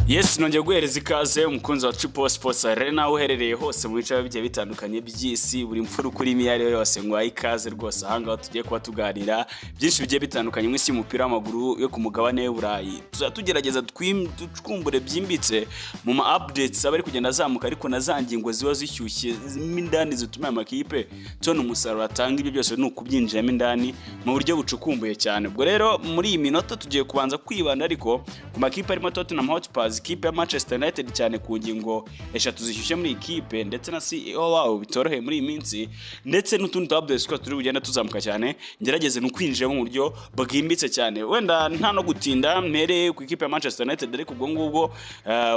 Yes, nongeye guhereza ikaze umukunzi wa Triple Sports Arena uherereye hose mu bice bigiye bitandukanye by'isi, buri mfura ukuri iyo ari yo yose, ngo ikaze rwose. Ahangaha tugiye kuba tuganira byinshi bigiye bitandukanye mu isi y'umupira w'amaguru yo ku mugabane w'Uburayi. Tuzajya tugerageza twumbure byimbitse mu ma updates aba ari kugenda azamuka, ariko na za ngingo ziba zishyushye zimo indani zituma aya makipe tubona umusaruro atanga. Ibyo byose ni ukubyinjiramo indani mu buryo bucukumbuye cyane. Ubwo rero muri iyi minota tugiye kubanza kwibanda ariko ku makipe arimo Tottenham Hotspur, ikipe ya Manchester United, cyane ku ngingo eshatu zishyushye muri iyi kipe, ndetse na CEO wabo bitoroheye muri iyi minsi, ndetse n'utundi updates twose turi bugenda tuzamuka cyane. Ngerageze no kwinjiramo mu buryo bwimbitse cyane, wenda nta no gutinda, mpere ku ikipe ya Manchester United. Ariko ubwo ngubwo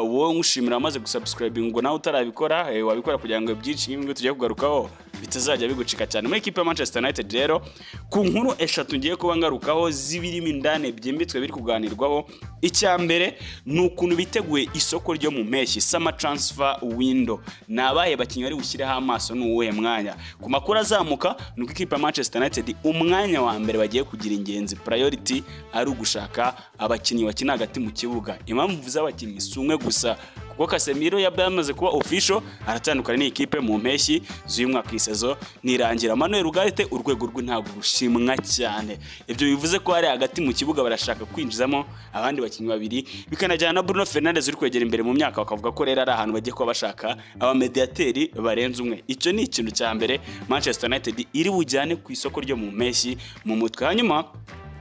wowe nkushimira wamaze gusubscribing, ngo nawe utarabikora wabikora kugira ngo byinshi nk'ibi tugiye kugarukaho bitazajya bigucika cyane. Muri ikipe ya Manchester United rero, ku nkuru eshatu ngiye kuba ngarukaho zibirimo indani byimbitswe biri kuganirwaho, icya mbere ni ukuntu biteguye isoko ryo mu mpeshyi, summer transfer window. Ni abahe bakinnyi bari bushyireho amaso? Ni uwuhe mwanya? Ku makuru azamuka ni uko ikipe ya Manchester United umwanya wa mbere bagiye kugira ingenzi, priority, ari ugushaka abakinnyi bakina hagati mu kibuga. Impamvu z'abakinnyi si umwe gusa, kuko Casemiro yamaze kuba official, aratandukana n'iyi kipe mu mpeshyi z'uyu mwaka iyi saison nirangira. Manuel Ugarte urwego rwe ntabwo rushimwa cyane. Ibyo bivuze ko hari hagati mu kibuga barashaka kwinjizamo abandi bakinnyi babiri, bikanajyana na Bruno Fernandes uri kwegera imbere mu myaka, bakavuga ko rero ari ahantu bagiye kuba bashaka abamediateri barenze umwe. Icyo ni ikintu cya mbere Manchester United iri bujyane ku isoko ryo mu mpeshyi mu mutwe. Hanyuma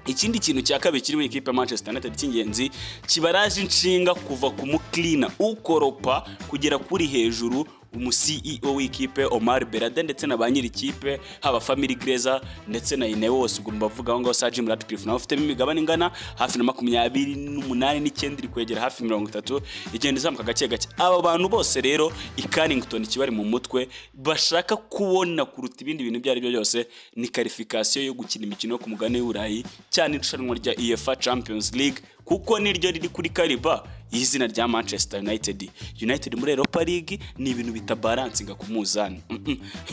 ikindi kintu cya kabiri kiri muri ikipe ya Manchester United cy'ingenzi kibaraje inshinga, kuva ku mucleaner ukoropa kugera kuri hejuru, umu CEO w'ikipe Omar Berrada ndetse na ba nyiri ikipe, haba Family Glazer ndetse na Ineos. Ubwo mbavuga aho ngaho Sir Jim Ratcliffe nawe ufitemo imigabane ingana hafi na 28 n'icyenda, iri kwegera hafi 30, igenda izamuka gake gake. Aba bantu bose rero i Carrington kibari mu mutwe bashaka kubona kuruta ibindi bintu ibyo ari byo byose ni qualification yo gukina imikino yo ku mugabane w'Uburayi, cyane irushanwa rya UEFA Champions League, kuko niryo riri kuri caliber y'izina rya Manchester United. United muri Europa League ni ibintu bitabalancinga ku muzani.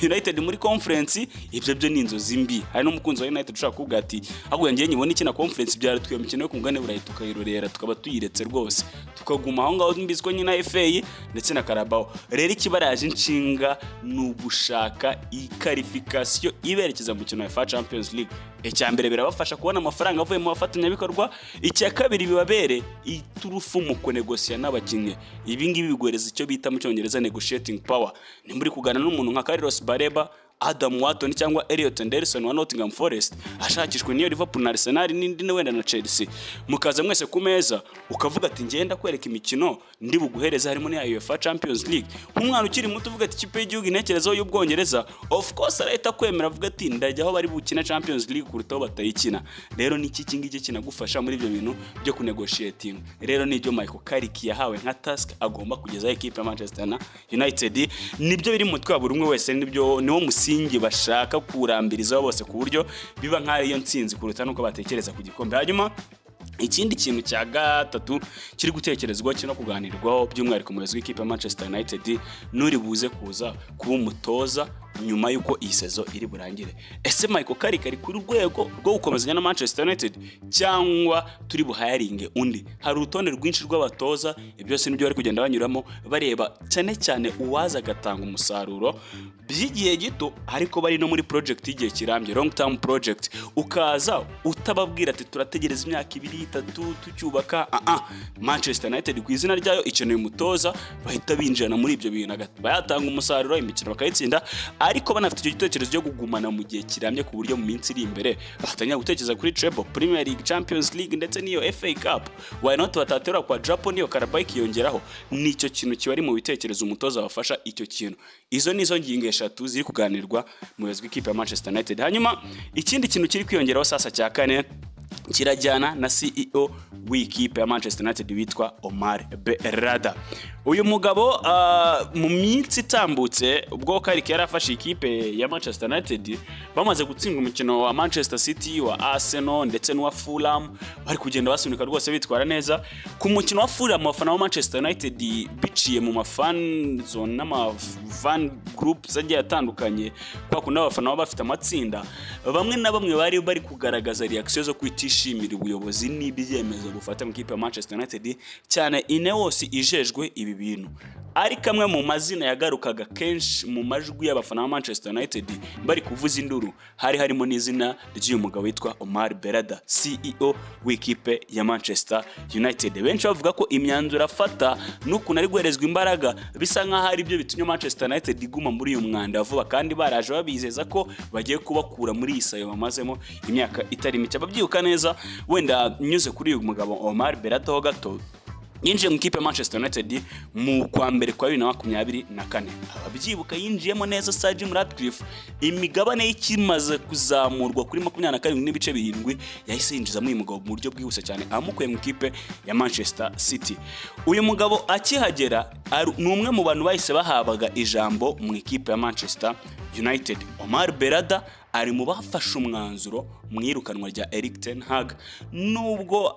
United muri Conference, ibyo byo ni inzozi mbi. Hari n'umukunzi wa United ushaka kuvuga ati: "Ahubwo ngiye nyibona ikina Conference, byarutwiye imikino yo ku mugabane w'Uburayi, tukayirorera, tukaba tuyiretse rwose, tukaguma aho ngaho mbizi ko nyina FA ndetse na Carabao." Rero ikibaraje inshinga ni ugushaka iqualification iberekeza mu mukino wa UEFA Champions League. Icya mbere, birabafasha kubona amafaranga avuye mu bafatanyabikorwa. Icya kabiri, bibabere iturufu mu kunegosiya n'abakinnyi. Ibi ngibi biguhereza icyo bita mu Cyongereza negotiating power. Nimba uri kuganira n'umuntu nka Carlos Baleba, Adam Wharton cyangwa Elliot Anderson wa Nottingham Forest ashakishwe n'iyo Liverpool na Arsenal n'indi wenda na Chelsea, mukaza mwese ku meza ukavuga ati: "Ngenda kwereka imikino ndi buguhereza, harimo n'iya UEFA Champions League." Nk'umwana ukiri muto uvuga ati: "Ikipe y'igihugu intekerezo y'Ubwongereza," of course arahita kwemera avuga ati: "Ndajya aho bari bukina Champions League kuruta aho batayikina." Rero ni iki ngiki kinagufasha muri ibyo bintu byo kunegotiating. Rero nibyo Michael Carrick yahawe nka task agomba kugezaho ikipe ya Manchester United. Nibyo biri mu mutwe wa buri umwe wese, nibyo niwo musingi bashaka kurambirizaho bose, ku buryo biba nk'aho ariyo ntsinzi kuruta nuko batekereza ku gikombe. Hanyuma ikindi kintu cya gatatu kiri gutekerezwa, kiri no kuganirwaho, by'umwihariko umuyobozi w'ikipe ya Manchester United n'uri buze kuza kuba umutoza nyuma y'uko iyi saison iri burangire. Ese Michael Carrick ari kuri rwego rwo gukomezanya na Manchester United, cyangwa turi buhayaringe undi? Hari urutonde rwinshi rw'abatoza. Ibyo byose nibyo bari kugenda banyuramo bareba, cyane cyane uwaza agatanga umusaruro by'igihe gito, ariko bari no muri project y'igihe kirambye, long term project. Ukaza utababwira ati: "Turategereza imyaka 2, 3 tucyubaka." Ah ah, Manchester United ku izina ryayo ikeneye umutoza bahita binjirana muri ibyo bintu, bayatanga umusaruro, imikino bakayitsinda, ariko banafite icyo gitekerezo cyo kugumana mu gihe kirambye, ku buryo mu minsi iri imbere batangira gutekereza kuri treble, Premier League, Champions League ndetse n'iyo FA Cup. Why not bataterura kwa Japan n'iyo Carabao ikiyongeraho? Nicyo kintu kiba ari mu bitekerezo, umutoza wafasha icyo kintu. Izo nizo ngingo eshatu ziri kuganirwa mu buyobozi bw'ikipe ya Manchester United. Hanyuma ikindi kintu kiri kwiyongeraho sasa cya kane kirajyana na CEO w'ikipe ya Manchester United witwa Omar Berrada. Omar Berrada ni umuyobozi w'ikipe ya Manchester United. Uyu mugabo mu minsi itambutse, ubwo Carrick yari afashe ikipe ya Manchester United, bamaze gutsindwa umukino wa Manchester City, wa Arsenal ndetse n'uwa Fulham, bari kugenda basunika rwose, bitwara neza. Ku mukino wa Fulham, abafana ba Manchester United biciye mu mafan zone n'ama fan groups agiye atandukanye, kwa kundi abafana baba bafite amatsinda, bamwe na bamwe bari bari kugaragaza reaction zo kwitishimira ubuyobozi n'ibyemezo bufata mu ikipe ya Manchester United, cyane Ineos ijejwe ibi bintu. Ariko amwe mu mazina yagarukaga kenshi mu majwi y'abafana ba Manchester United bari kuvuza induru, hari harimo n'izina ry'uyu mugabo witwa Omar Berrada, CEO w'ikipe ya Manchester United. Benshi bavuga ko imyanzuro afata n'ukuntu ari guherezwa imbaraga bisa nk'aho ari byo bitumye Manchester United iguma muri uyu mwanda vuba, kandi baraje babizeza ko bagiye kubakura muri iyi sayo bamazemo imyaka itari mike. Ababyibuka neza, wenda nyuze kuri uyu mugabo Omar Berrada ho gato, yinjiye mu ikipe ya Manchester United mu kwa mbere kwa 2024. Ababyibuka, yinjiyemo neza Sir Jim Ratcliffe imigabane ye ikimaze kuzamurwa kuri 27.7, yahise yinjizamo uyu mugabo mu buryo bwihuse cyane, amukuye mu ikipe ya Manchester City. Uyu mugabo akihagera ni umwe mu bantu bahise bahabwaga ijambo mu ikipe ya Manchester United. Omar Berrada ari mu bafashe umwanzuro mu irukanwa rya Erik ten Hag, nubwo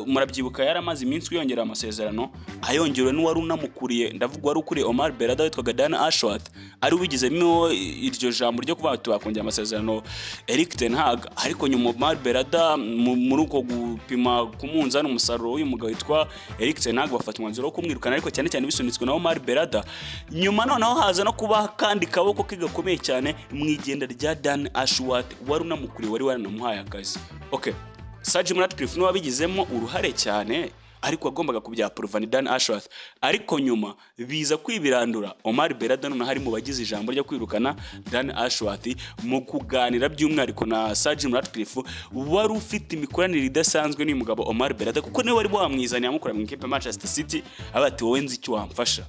murabyibuka yari amaze iminsi yongera amasezerano, ayongerewe n'uwari unamukuriye, ndavuga wari ukuriye Omar Berrada witwaga Dan Ashworth, ari wigizemo iryo jambo ryo kuba bakongera amasezerano Erik ten Hag. Ariko nyuma Omar Berrada muri uko gupima ku munzani umusaruro w'uyu mugabo witwa Erik ten Hag, bafata umwanzuro wo kumwirukana, ariko cyane cyane bisunitswe na Omar Berrada. Nyuma noneho haza no kuba kandi kaboko ke gakomeye cyane mu igenda rya Dan Ashworth wari unamukuriye, wari waranamuhaye akazi. Okay, Sir Jim Ratcliffe niwe wabigizemo uruhare cyane, ariko wagombaga kubyapprova ni Dan Ashworth. Ariko nyuma biza kwibirandura, Omar Berrada noneho ari mu bagize ijambo ryo kwirukana Dan Ashworth, mu kuganira by'umwihariko na Sir Jim Ratcliffe wari ufite imikoranire idasanzwe n'uyu mugabo Omar Berrada, kuko niwe wari wamwizaniye amukura mu ikipe ya Manchester City, aba ati: "Wowe nzi icyo wamfasha."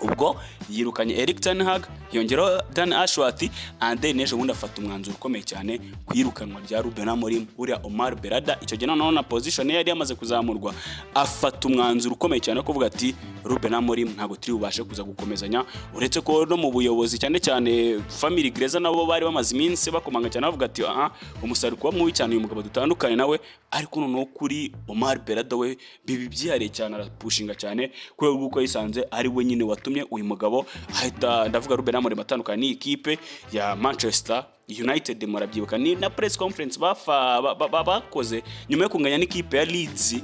Ubwo yirukanye Erik ten Hag, yongeraho Dan Ashworth, and then ejo bundi afata umwanzuro ukomeye cyane ku irukanwa rya Ruben Amorim. Uriya Omar Berrada icyo gihe noneho na position ye yari yamaze kuzamurwa, afata umwanzuro ukomeye cyane wo kuvuga ati: "Ruben Amorim ntabwo turi bubashe kuza gukomezanya." Uretse ko no mu buyobozi, cyane cyane family Glazer, nabo bari bamaze iminsi bakomanga cyane bavuga ati: "Aha umusaruro kuba mubi cyane, uyu mugabo dutandukanye nawe." Ariko noneho kuri Omar Berrada we bibi byihariye cyane, arapushinga cyane kubera rw'uko yisanze ari we nyine watumye uyu mugabo ahita, ndavuga Ruben Amorim, atandukana n'iyi kipe ya Manchester United. Murabyibuka ni na press conference bafa bakoze nyuma yo kunganya n'ikipe ya Leeds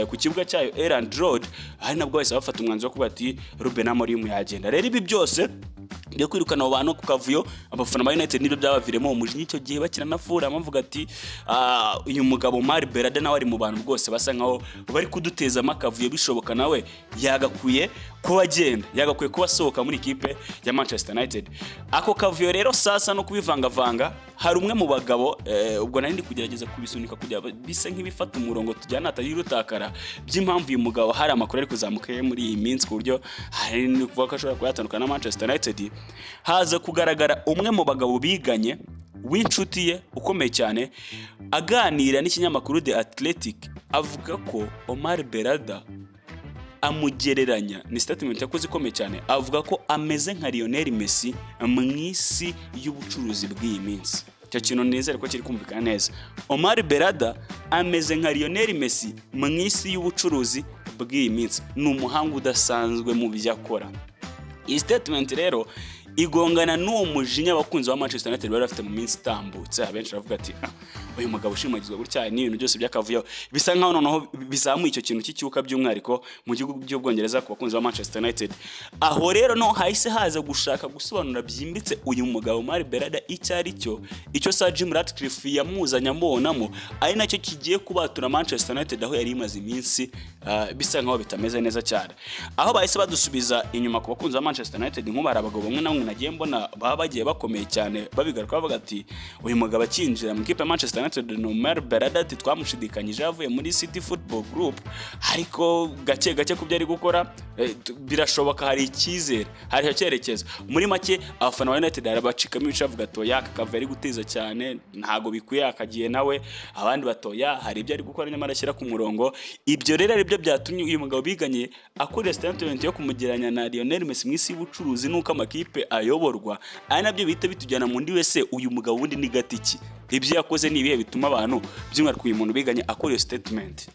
ku kibuga cyayo Elland Road, ari nabwo bahise bafata umwanzuro wo kuvuga ati Ruben Amorim yagenda. Rero ibi byose byo kwirukana abo bantu ku kavuyo, abafana ba United nibyo byabaviremo umujinya icyo gihe bakina na Fulham, bavuga ati: "Ah, uyu mugabo Omar Berrada nawe ari mu bantu rwose basa nkaho bari kudutezamo akavuyo, bishoboka nawe yagakwiye kuba agenda, yagakwiye kuba asohoka muri ikipe ya Manchester United." Ako kavuyo rero sasa no kubivangavanga, hari umwe mu bagabo ubwo nari ndi kugerageza kubisunika kugira bise nk'ibifata umurongo tujyana hatagira utakara, by'impamvu uyu mugabo hari amakuru ari kuzamuka ye muri iyi minsi, ku buryo hari no kuvuga ko ashobora kuba yatandukana na Manchester United. Haza kugaragara umwe mu bagabo biganye w'inshuti ye ukomeye cyane aganira n'ikinyamakuru The Athletic, avuga ko Omar Berrada amugereranya, ni statement yakoze ikomeye cyane, avuga ko ameze nka Lionel Messi mu isi y'ubucuruzi bw'iyi minsi. Icyo kintu nizere ko kiri kumvikana neza. Omar Berrada ameze nka Lionel Messi mu isi y'ubucuruzi bw'iyi minsi, ni umuhanga udasanzwe mu byo akora. Iyi statement rero igongana n'uwo mujinya abakunzi ba Manchester United bari bafite mu minsi itambutse. Abenshi baravuga ati: "Ah, uyu mugabo ushimagizwa gutya n'ibintu byose by'akavuyo", bisa nkaho noneho bizamuye icyo kintu cy'icyuka, by'umwihariko mu gihugu by'Ubwongereza ku bakunzi ba Manchester United. Aho rero no hahise haza gushaka gusobanura byimbitse uyu mugabo Omar Berrada icyo ari cyo, icyo Sir Jim Ratcliffe yamuzanye amubonamo, ari nacyo kigiye kubatura Manchester United aho yari imaze iminsi bisa nkaho bitameze neza cyane. Aho bahise badusubiza inyuma ku bakunzi ba Manchester United, nk'ubu hari abagabo bamwe na bamwe nagiye mbona baba bagiye bakomeye cyane babigaruka, bavuga ati uyu mugabo akinjira mu ikipe ya Manchester United ni Omar Berrada, ati twamushidikanyije avuye muri City Football Group, ariko gake gake ku byo ari gukora birashoboka, hari icyizere, hari icyo cyerekezo. Muri make abafana ba United harabacikamo ibice, bavuga ati oya, aka kavuyo ari guteza cyane ntago bikwiye, akagiye nawe. Abandi batoya, hari ibyo ari gukora nyamara ashyira ku murongo. Ibyo rero ari byo byatumye uyu mugabo biganye akorera statement yo kumugereranya na Lionel Messi mu isi y'ubucuruzi n'uko amakipe ayoborwa, ari nabyo bihita bitujyana mu ndi wese. Uyu mugabo wundi ni gatiki, ibyo yakoze ni ibihe bituma abantu, by'umwihariko uyu muntu biganye, akora iyo statement?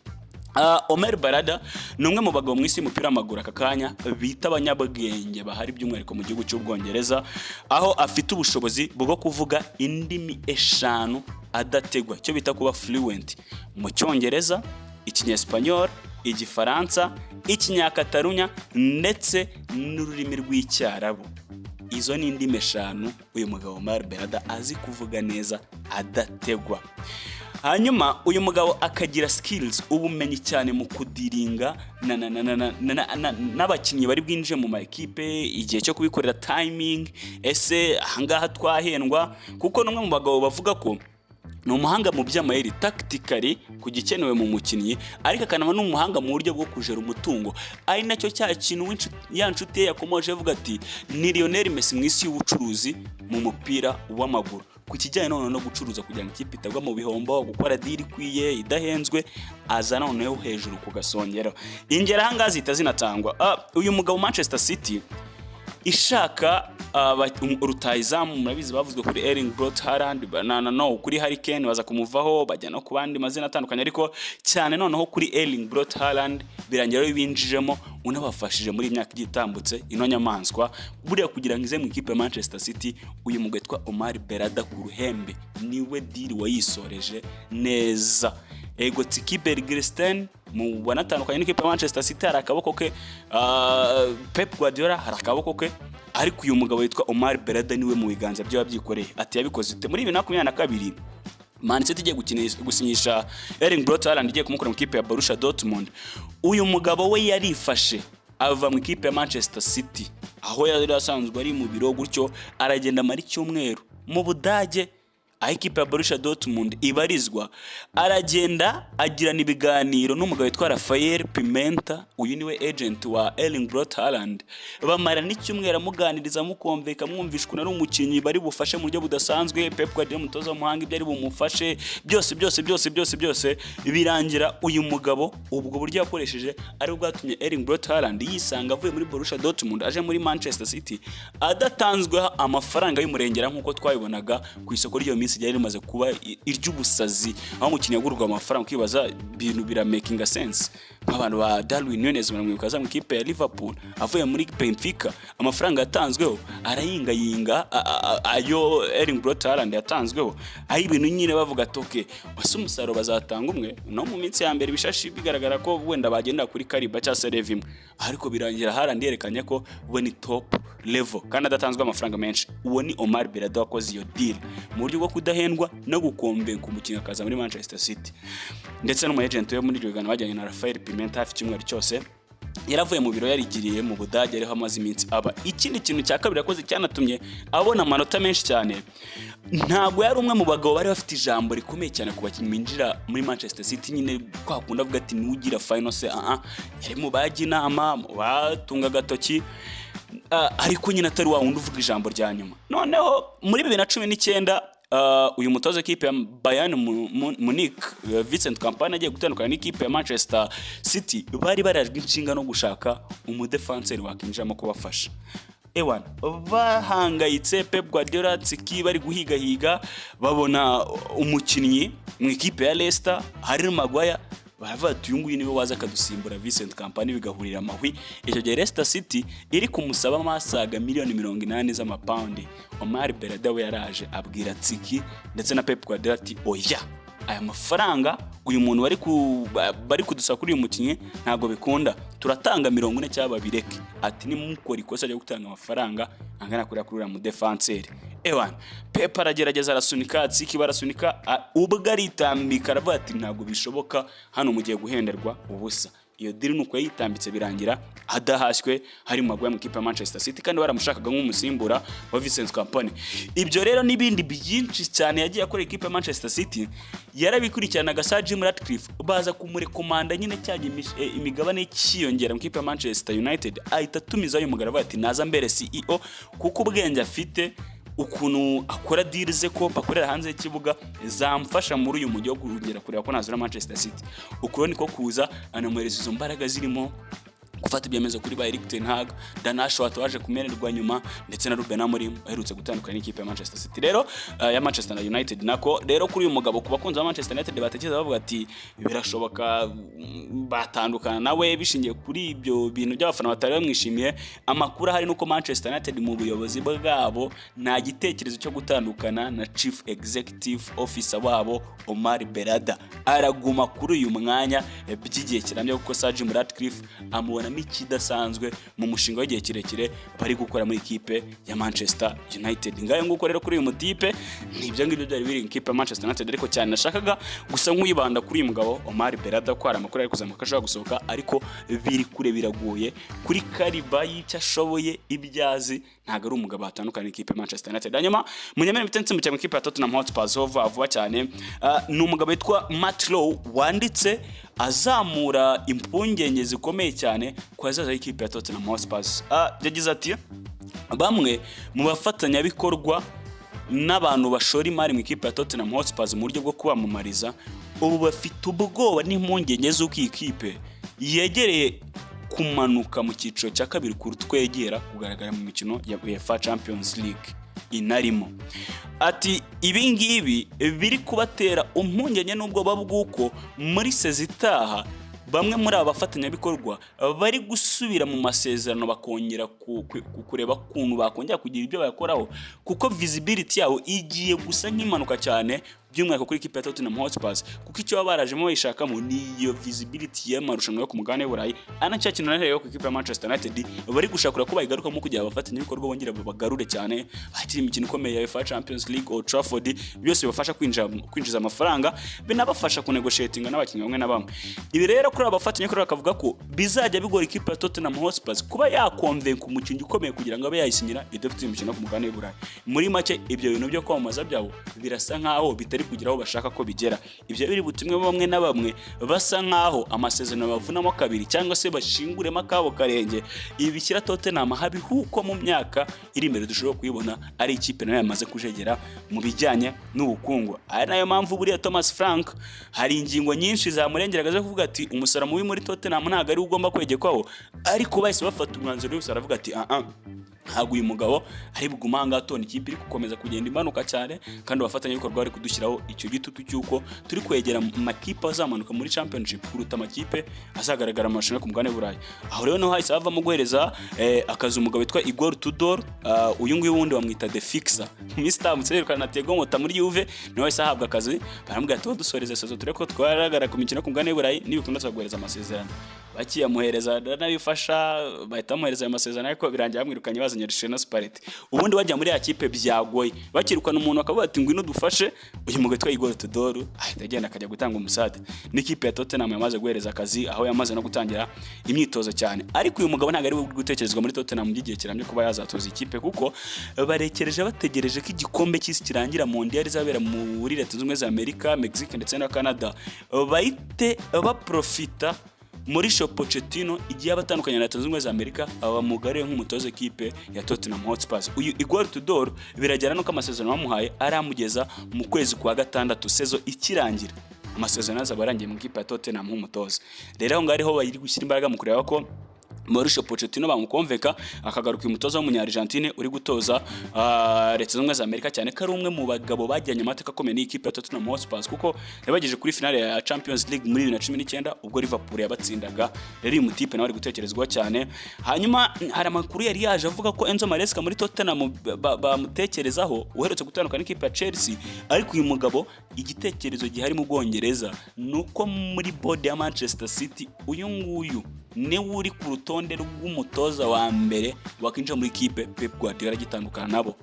Omar Berrada ni umwe mu bagabo mu isi y'umupira w'amaguru aka kanya bita abanyabwenge bahari, by'umwihariko mu gihugu cy'Ubwongereza, aho afite ubushobozi bwo kuvuga indimi eshanu adategwa, icyo bita kuba fluent mu Cyongereza, Ikinyesipanyol, Igifaransa, Ikinyakatarunya ndetse n'ururimi rw'Icyarabu. Izo ni indimi eshanu uyu mugabo Omar Berrada azi kuvuga neza adategwa. Hanyuma uyu mugabo akagira skills, ubumenyi cyane mu kudealinga n'abakinnyi bari bwinjire mu ma ekipe, igihe cyo kubikorera, timing, ese ahangaha twahendwa? Kuko n'umwe mu bagabo bavuga ko ni umuhanga mu by'amayeri, tactically, ku gikenewe mu mukinnyi, ariko akanaba n'umuhanga mu buryo bwo kujera umutungo, ari nacyo cya kintu ya nshuti ye yakomoje avuga ati ni Lionel Messi mu isi y'ubucuruzi mu mupira w'amaguru, ku kijyanye noneho no gucuruza kugira ngo ikipe itagwa mu bihombo, gukora deal ikwiye idahenzwe, aza noneho hejuru ku gasongero. Ingero ahangaha zihita zinatangwa. Uyu mugabo, Manchester City ishaka rutahizamu, murabizi bavuzwe kuri Erling Braut Haaland na no kuri Harry Kane, baza kumuvaho bajya no ku bandi mazina atandukanye, ariko cyane noneho kuri Erling Braut Haaland, birangira rero binjijemo unabafashije muri iyi myaka igiye itambutse. Ino nyamaswa buriya kugira ngo ize mu ikipe ya Manchester City, uyu mugabo witwa Omar Berrada ku ruhembe niwe deal wayisoreje neza. Ego, Txiki Begiristain mu banatandukanye n'ikipe ya Manchester City hari akaboko ke, Pep Guardiola hari akaboko ke, ariko uyu mugabo witwa Omar Berrada niwe mu biganza bye wabyikoreye. Ati yabikoze ute? Muri 2022 Man City igiye gusinyisha Erling Braut Haaland, igiye kumukura mu ikipe ya Borussia Dortmund, uyu mugabo we yarifashe ava mu ikipe ya Manchester City aho yari asanzwe ari mu biro gutyo, aragenda amara icyumweru mu Budage aho ikipe ya Borussia Dortmund ibarizwa. Aragenda agirana ibiganiro n'umugabo witwa Rafael Pimenta, uyu niwe agent wa Erling Braut Haaland. Bamara n'icyumweru amuganiriza, amuconvinca, amwumvisha ukuntu ari umukinnyi bari bufashe mu buryo budasanzwe, Pep Guardiola umutoza w'umuhanga, ibyo ari bumufashe byose byose byose byose byose. Birangira uyu mugabo ubwo buryo yakoresheje ari bwatumye Erling Braut Haaland yisanga avuye muri Borussia Dortmund aje muri Manchester City adatanzweho amafaranga y'umurengera nk'uko twabibonaga ku isoko ry'iyo minsi ryari rimaze kuba iry'ubusazi, aho umukinnyi yagurwa amafaranga ukibaza ibintu biramakinga sense, nk'abantu ba Darwin Nunez, baramwibuka aza mu ikipe ya Liverpool avuye muri Benfica, amafaranga yatanzweho arayingayinga ayo Erling Braut Haaland yatanzweho, aho ibintu nyine bavuga ati okay, wase umusaruro bazatanga umwe no mu minsi ya mbere ibishashi bigaragara ko wenda bagendera kuri calibre cyangwa se level imwe, ariko birangira Haaland yerekanye ko we ni top level kandi adatanzwe amafaranga menshi. Uwo ni Omar Berrada wakoze iyo deal mu buryo bwo kudahendwa no guconvinca umukinnyi akaza muri Manchester City, ndetse n'umu agent we muri iryo biganiro bajyanye na Rafael Pimenta hafi icyumweru cyose yaravuye mu biro, yarigiriye mu Budage ariho amaze iminsi aba. Ikindi kintu cya kabiri yakoze cyanatumye abona amanota menshi cyane, ntabwo yari umwe mu bagabo bari bafite ijambo rikomeye cyane ku bakinnyi binjira muri Manchester City, nyine kwa kundi avuga ati nugira final say. Yari mu bajya inama, mu batunga agatoki, ariko nyine atari wa wundi uvuga ijambo rya nyuma. Noneho muri 2019 uyu mutoza w'ikipe ya Bayern Munich, Vincent Kompany, agiye gutandukana n'ikipe ya Manchester City, bari barajwe inshinga no gushaka umudefanseri wakinjiramo kubafasha. Ewan bahangayitse, Pep Guardiola, Txiki, bari guhigahiga, babona umukinnyi mu ikipe ya Leicester, Harry Maguire, baravuga ati uyu nguyu niwe waza akadusimbura Vincent Kompany, bigahurira amahwi. Icyo gihe Leicester City iri kumusaba amasaga miliyoni 80 z'amapawundi. Omar Berrada we yaraje abwira Txiki ndetse na Pep Guardiola ati oya, aya mafaranga uyu muntu bari kudusaba kuri uyu mukinnyi ntabwo bikunda, turatanga 40 cyangwa babireke. Ati nimukora ikosa ryo gutanga amafaranga angana kuriya kuri uriya mudefanseri. Ewan Pep aragerageza arasunika, Txiki barasunika, ubwo aritambika aravuga ati ntabwo bishoboka, hano mugiye guhenderwa ubusa. Iyo deal nuko yayitambitse, birangira adahashywe hari Maguire mu ikipe ya Manchester City, kandi baramushakaga nk'umusimbura wa Vincent Kompany. Ibyo rero n'ibindi byinshi cyane yagiye akora ikipe ya Manchester City yarabikurikiranaga. Sir Jim Ratcliffe baza kumurekomanda nyine, cyajya imigabane cyiyongera mu ikipe ya Manchester United, ahita atumizayo uyu mugabo, avuga ati naza mbere CEO, kuko ubwenge afite, ukuntu akora deal ze, ko akorera hanze y'ikibuga, zamfasha muri uyu mujyi wo kongera kureba ko nazura Manchester City. Uko niko kuza anamuhereza izo mbaraga zirimo gufata ibyemezo kuri ba Erik ten Hag, Dan Ashworth waje kumererwa nyuma, ndetse na Ruben Amorim aherutse gutandukana n'ikipe ya Manchester City, rero ya Manchester United nako. Rero kuri uyu mugabo, ku bakunzi ba Manchester United batekereza bavuga ati birashoboka batandukana nawe bishingiye kuri ibyo bintu by'abafana batari bamwishimiye, amakuru ahari nuko Manchester United mu buyobozi bwabo nta gitekerezo cyo gutandukana na Chief Executive Officer wabo Omar Berrada. Araguma kuri uyu mwanya by'igihe kirambye, kuko Sir Jim Ratcliffe amubonamo ikidasanzwe mu mushinga w'igihe kirekire bari gukora muri ikipe ya Manchester United. Ngayo nguko rero kuri uyu mutipe, nibyo ngibyo byari biri mu ikipe ya Manchester United, ariko cyane nashakaga gusa nk'uyibanda kuri uyu mugabo Omar Berrada, ko hari amakuru ari kuzamuka ashobora gusohoka, ariko biri kure, biragoye kuri caliber y'icyo ashoboye, ibyo azi, ntabwo ari umugabo watandukana n'ikipe ya Manchester United. Hanyuma munyemere mpite nsimbukira mu ikipe ya Tottenham Hotspur vuba vuba cyane. Ni umugabo witwa Matt Law wanditse azamura impungenge zikomeye cyane ku hazaza h'ikipe ya Tottenham Hotspur. Yagize ati bamwe mu bafatanyabikorwa n'abantu bashora imari mu ikipe ya Tottenham Hotspur mu buryo bwo kubamamariza, ubu bafite ubwoba n'impungenge z'uko iyi kipe yegereye kumanuka mu cyiciro cya kabiri kuruta uko yegera kugaragara mu mikino ya UEFA Champions League inarimo. Ati ibi ngibi biri kubatera impungenge n'ubwoba bw'uko muri saison itaha bamwe muri aba bafatanyabikorwa bari gusubira mu masezerano, bakongera kureba ukuntu bakongera kugira ibyo bayakoraho, kuko visibility yabo igiye gusa nk'impanuka cyane, by'umwihariko kuri ikipe ya Tottenham Hotspur, kuko icyo baba barajemo bayishakamo ni iyo visibility y'amarushanwa yo ku mugabane w'Uburayi, ari nacyo kintu nahereye ku ikipe ya Manchester United bari gushakura ko bayigarukamo, kugira abafatanyabikorwa bongera babagarure cyane, bakira imikino ikomeye ya UEFA Champions League, Old Trafford, byose bibafasha kwinjiza amafaranga, binabafasha kunegotiatinga n'abakinnyi bamwe na bamwe. Ibi rero kuri aba bafatanyabikorwa bakavuga ko bizajya bigora ikipe ya Tottenham Hotspur kuba yakonvenka umukinnyi ukomeye kugira ngo abe yayisinyira idafite imikino ku mugabane w'Uburayi. Muri make, ibyo bintu byo kwamamaza byabo birasa nkaho bitari kugera aho bashaka ko bigera. Ibyo biri butumwe bamwe na bamwe basa nkaho amasezerano bavunamo kabiri cyangwa se bashinguremo akabo karenge. Ibi bishyira Tottenham habi, huko mu myaka iri imbere dushobora kuyibona ari ikipe nayo yamaze kujegera mu bijyanye n'ubukungu. Ari nayo mpamvu buriya Thomas Frank hari ingingo nyinshi zamurengeraga zo kuvuga ati umusaruro mubi muri Tottenham ntabwo ari we ugomba kwegekwaho, ariko bahise bafata umwanzuro wose, aravuga ati ah ah, ntabwo uyu mugabo ari bugume aha ngaha tubona ikipe iri gukomeza kugenda imanuka cyane, kandi abafatanyabikorwa bari kudushyiraho icyo gitutu cy'uko turi kwegera amakipe azamanuka muri Championship kuruta amakipe azagaragara mu marushanwa yo ku mugabane w'Uburayi. Aho rero niho hahise havamo guhereza akazi umugabo witwa Igor Tudor. Uyu nguyu wundi bamwita The Fixer. Mu minsi itambutse yirukana na Thiago Motta muri Juve, niwe wahise ahabwa akazi. Baramubwira ati dusoreze saison turebe ko twagaragara ku mikino yo ku mugabane w'Uburayi, nibikunda tuzaguhereza amasezerano. Bakiyamuhereza aranabifasha, bahita bamuhereza ayo masezerano, ariko birangira bamwirukanye, bazanye Luciano Spalletti. Ubundi bajya muri ya kipe byagoye, bakirukana umuntu bakavuga ati ngwino dufashe. Uyu mugabo witwa Igor Tudor ahita agenda akajya gutanga umusade n'ikipe ya Tottenham yamaze guhereza akazi, aho yamaze no gutangira imyitozo cyane. Ariko uyu mugabo ntabwo ari we uri gutekerezwa muri Tottenham by'igihe kirambye kuba yazatoza ikipe, kuko barekereje bategereje ko igikombe cy'isi kirangira, Mondial izabera muri Leta Zunze Ubumwe za Amerika, Mexique ndetse na Canada, bahite baprofita Mauricio Pochettino igiye abatandukanye na Leta Zunze Ubumwe za Amerika, bamugariye nk'umutoza ekipe ya Tottenham Hotspur. Uyu Igor Tudor birajyana nuko amasezerano bamuhaye aramugeza mu kwezi kwa gatandatu, saison ikirangira amasezerano azaba arangiye mu ikipe ya Tottenham nk'umutoza. Rero aho ngaho ariho bari gushyira imbaraga mu kureba ko Mauricio Pochettino bamukonveka akagaruka, uyu mutoza w'umunya-Argentine uri gutoza Leta Zunze Ubumwe za Amerika, cyane ko ari umwe mu bagabo bagiranye amateka akomeye n'ikipe ya Tottenham Hotspur, kuko yabagejeje kuri finale ya Champions League muri 2019 ubwo Liverpool yabatsindaga. Rero uyu mutipe nawe ari gutekerezwaho cyane. Hanyuma hari amakuru yari yaje avuga ko Enzo Maresca muri Tottenham bamutekerezaho, uherutse gutandukana n'ikipe ya Chelsea, ariko uyu mugabo igitekerezo gihari mu Bwongereza ni uko muri board ya Manchester City uyu nguyu niwe uri ku rutonde rw'umutoza wa mbere wakinjira muri kipe Pep Guardiola agitandukana nabo.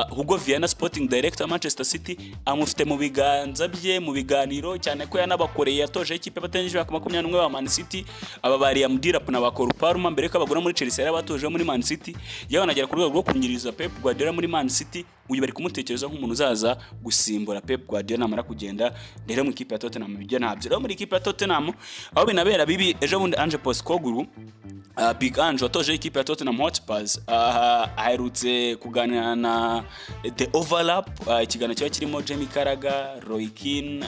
Hugo Viana, sporting director wa Manchester City, amufite mu biganza bye mu biganiro, cyane ko yanabakoreye, yatoje ikipe batarengeje imyaka 21 ba Man City, aba ba Liam Delap na ba Cole Palmer. Mbere ko abagura muri Chelsea yarabatoje muri Man City, yewe anagera ku rwego rwo kungiriza Pep Guardiola muri Man City. Uyu bari kumutekereza nk'umuntu uzaza gusimbura Pep Guardiola namara kugenda. Rero mu ikipe ya Tottenham ibyo ntabyo. Rero muri ikipe ya Tottenham aho binabera bibi, ejo bundi Ange Postecoglou, Big Ange watoje ikipe ya Tottenham Hotspurs, aherutse kuganira na The Overlap, ikiganiro kiba kirimo Jamie Carragher, Roy Keane,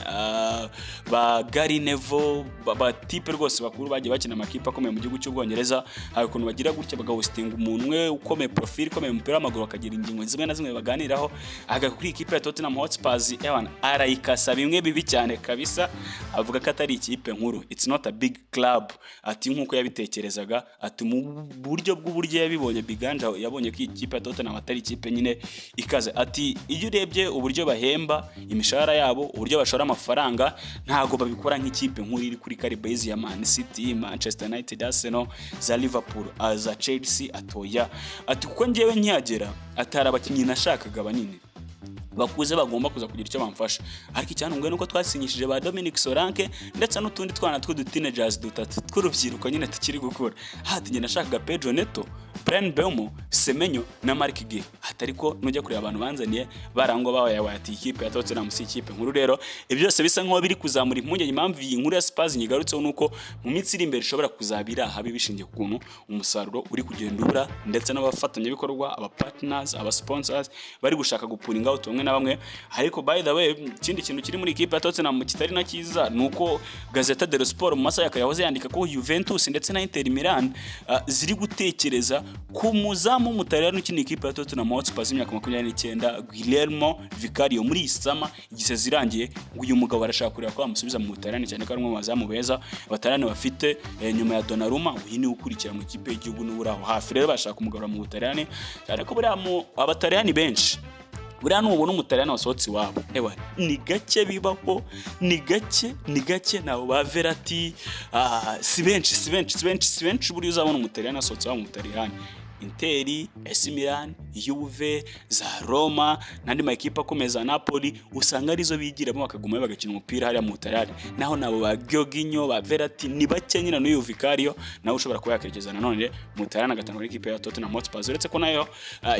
ba Gary Neville, ba type rwose bakuru bagiye bakina amakipe akomeye mu gihugu cy'Ubwongereza. Hari ukuntu bagira gutya bagahostinga umuntu umwe ukomeye, profile ikomeye mu mupira w'amaguru, bakagira ingingo zimwe na zimwe baganiraho. Agaruka kuri ikipe ya Tottenham Hotspurs, ewana arayikasa bimwe bibi cyane kabisa, avuga ko atari ikipe nkuru, "It's not a big club," ati nk'uko yabitekerezaga, ati mu buryo bw'uburyo yabibonye, Big Ange yabonye ko iyi kipe ya Tottenham atari ikipe nyine ikaze. Ati iyo urebye uburyo bahemba imishahara yabo, uburyo bashora amafaranga, ntago babikora nk'ikipe nkuru iri kuri calibre ya Man City, Manchester United, Arsenal, za Liverpool, za Chelsea. Atoya, ati kuko njyewe nkihagera atari abakinnyi nashakaga banini bakuze bagomba kuza kugira icyo bamfasha, ariko icyantunguye nuko twasinyishije ba Dominic Solanke ndetse n'utundi twana tw'udu teenagers dutatu tw'urubyiruko nyine tukiri gukura. Hati njye nashakaga Pedro Neto, Bryan Mbeumo, Semenyo na Marc Guehi, ati ariko nujya kureba abantu banzaniye barangwa babaye, ati ikipe ya Tottenham si ikipe nkuru. Rero ibyo byose bisa nkaho biri kuzamura impungenge. Impamvu iyi nkuru ya Spurs nyigarutseho nuko mu minsi iri imbere ishobora kuzabira ahabi, bishingiye ku kuntu umusaruro uri kugenda ubura, ndetse n'abafatanyabikorwa, aba partners, aba sponsors bari gushaka gupullinga out bamwe na bamwe. Ariko by the way, ikindi kintu kiri muri ikipe ya Tottenham kitari na cyiza ni uko Gazzetta dello Sport mu masaha ya yahoze yandika ko Juventus ndetse na Inter Milan ziri gutekereza ku muzamu w'Umutaliyani ukina ikipe ya Tottenham Hotspur y'imyaka 29, Guglielmo Vicario. Muri iyi summer igisezi irangiye, ngo uyu mugabo arashaka kureba ko bamusubiza mu Butaliyani, cyane ko ari umwe mu bazamu beza Abataliyani bafite nyuma ya Donnarumma. Uyu niwe ukurikira mu ikipe y'igihugu n'uburi aho hafi. Rero bashaka kumugarura mu Butaliyani, cyane ko buriya mu Abataliyani benshi, buriya nubona Umutaliyani wasohotse iwabo, ewa ni gake bibaho, ni gake, ni gake. Nabo ba Verratti, si benshi, si benshi, si benshi, si benshi. Buriya uzabona Umutaliyani wasohotse iwabo mu Butaliyani, Inter, AC Milan, Juve, za Roma n'andi makipe akomeye za Napoli, usanga arizo bigiramo bakagumayo bagakina umupira hariya mu Butaliyani. Naho nabo ba Jorginho, ba Verratti ni bake nyine. N'uyu Vicario nawe ushobora kuba yakwerekeza nanone mu Butaliyani, agatanga n'ikipe ya Tottenham Hotspur, uretse ko nayo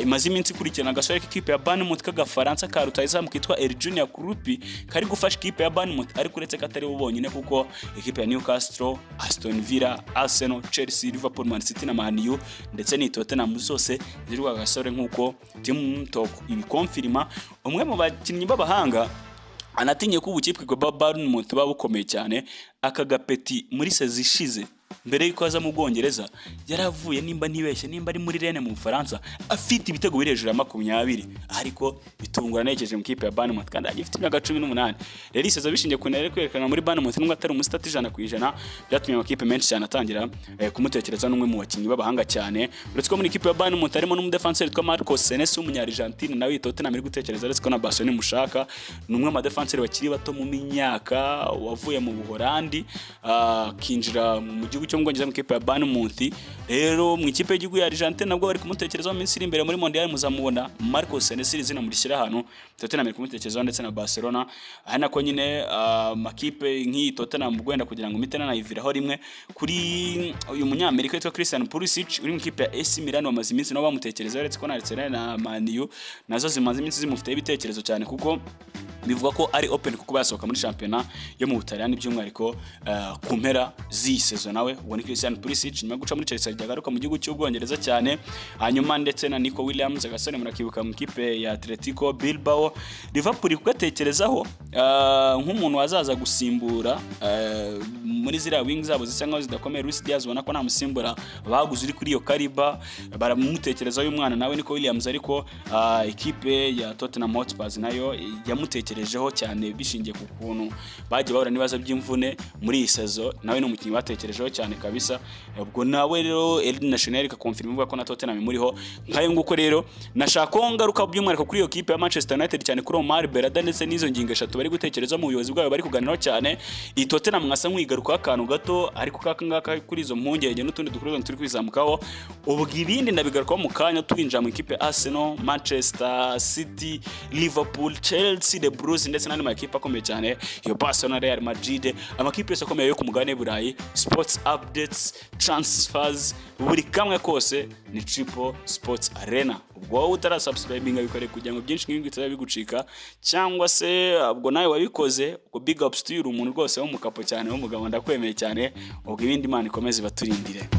imaze iminsi ikurikirana agasore k'ikipe ya Bournemouth k'Agafaransa ka rutahizamu kitwa Eli Junior Kroupi, kari gufasha ikipe ya Bournemouth. Ariko uretse ko atari bo bonyine, kuko ikipe ya Newcastle, Aston Villa, Arsenal, Chelsea, Liverpool, Man City na Man U ndetse ni Tottenham zose ziri kwa gasore, nk'uko Team Talk ibikonfirima. Umwe mu bakinnyi b'abahanga anatinye ko ubukipe bwa Bournemouth buba bukomeye cyane. Aka gapeti muri saison ishize, mbere yuko aza mu Bwongereza, yaravuye, nimba ntibeshye, nimba ari muri Rennes mu Bufaransa, afite ibitego biri hejuru ya 20, ariko bitungura nerekeje mu kipe ya Bournemouth kandi agifite imyaka 18. Rero iyi saison, bishingiye ku ntera kwerekana muri Bournemouth, nubwo atari umusitati 100%, byatumye amakipe menshi cyane atangira kumutekereza n'umwe mu bakinnyi b'abahanga cyane. Uretse ko muri ikipe ya Bournemouth harimo n'umudefanseri witwa Marcos Senesi w'Umunyargentine, nawe Tottenham iri gutekereza, uretse ko na Barcelona imushaka. Ni umwe mu badefanseri bakiri bato mu myaka, wavuye mu Buholandi akinjira mu gihugu cyo mu Bwongereza mu ikipe ya Bournemouth. Rero mu ikipe y'igihugu ya Argentine nabwo bari kumutekerezaho. Mu minsi iri imbere muri Mondial muzamubona Marcos Senesi, izina murishyira ahantu. Tottenham iri kumutekerezaho ndetse na Barcelona. Aha nako nyine amakipe nk'iyi Tottenham wenda kugira ngo mpite nanayiviraho rimwe kuri uyu Munyamerika witwa Christian Pulisic uri mu ikipe ya AC Milan, bamaze iminsi nabo bamutekerezaho, uretse ko na Arsenal na Man U nazo zimaze iminsi zimufiteho ibitekerezo cyane, kuko bivuga ko ari open kuko basohoka muri shampiyona yo mu Butaliyani, by'umwihariko ku mpera z'iyi saison. Nawe ubwo ni Christian Pulisic, nyuma yo guca muri Chelsea agaruka mu gihugu cy'Ubwongereza cyane. Hanyuma ndetse na Nico Williams, agasore murakibuka mu ikipe ya Atletico Bilbao, Liverpool kugatekerezaho nk'umuntu wazaza gusimbura muri ziriya wing zabo zisa nkaho zidakomeye. Luis Diaz ubona ko nta musimbura baguze uri kuri iyo calibre, baramutekerezaho uyu mwana nawe Nico Williams. Ariko ikipe ya Tottenham Hotspur nayo yamutekerejeho cyane, bishingiye ku kuntu bagiye bahura n'ibibazo by'imvune muri iyi saison. Nawe ni umukinnyi batekerejeho cyane. cyane kabisa. Ubwo nawe rero El Nacional ikakonfirma ivuga ko na Tottenham imuriho. Nkayo nguko rero, nashaka ko ngaruka by'umwihariko kuri iyo kipe ya Manchester United, cyane kuri Omar Berrada ndetse n'izo ngingo eshatu bari gutekereza mu buyobozi bwayo, bari kuganiraho cyane. Iyi Tottenham mwasa nk'igarukaho akantu gato, ariko kaka ngaka kuri izo mpungenge n'utundi dukuru turi kwizamukaho. Ubwo ibindi ndabigarukaho mu kanya, twinjira mu ikipe Arsenal, Manchester City, Liverpool, Chelsea, The Blues ndetse n'andi makipe akomeye cyane, iyo Barcelona, Real Madrid, amakipe yose akomeye yo ku mugabane w'i Burayi. Sports updates, transfers, buri kamwe kose ni Triple Sports Arena. Ubwo wowe utarasubscribinga, bikore kugira ngo byinshi nk'ibi bitazajya bigucika, cyangwa se ubwo nawe wabikoze, ubwo big ups to you, uri umuntu rwose w'umukapo cyane, w'umugabo, ndakwemeye cyane. Ubwo ibindi, Imana ikomeze ibaturindire.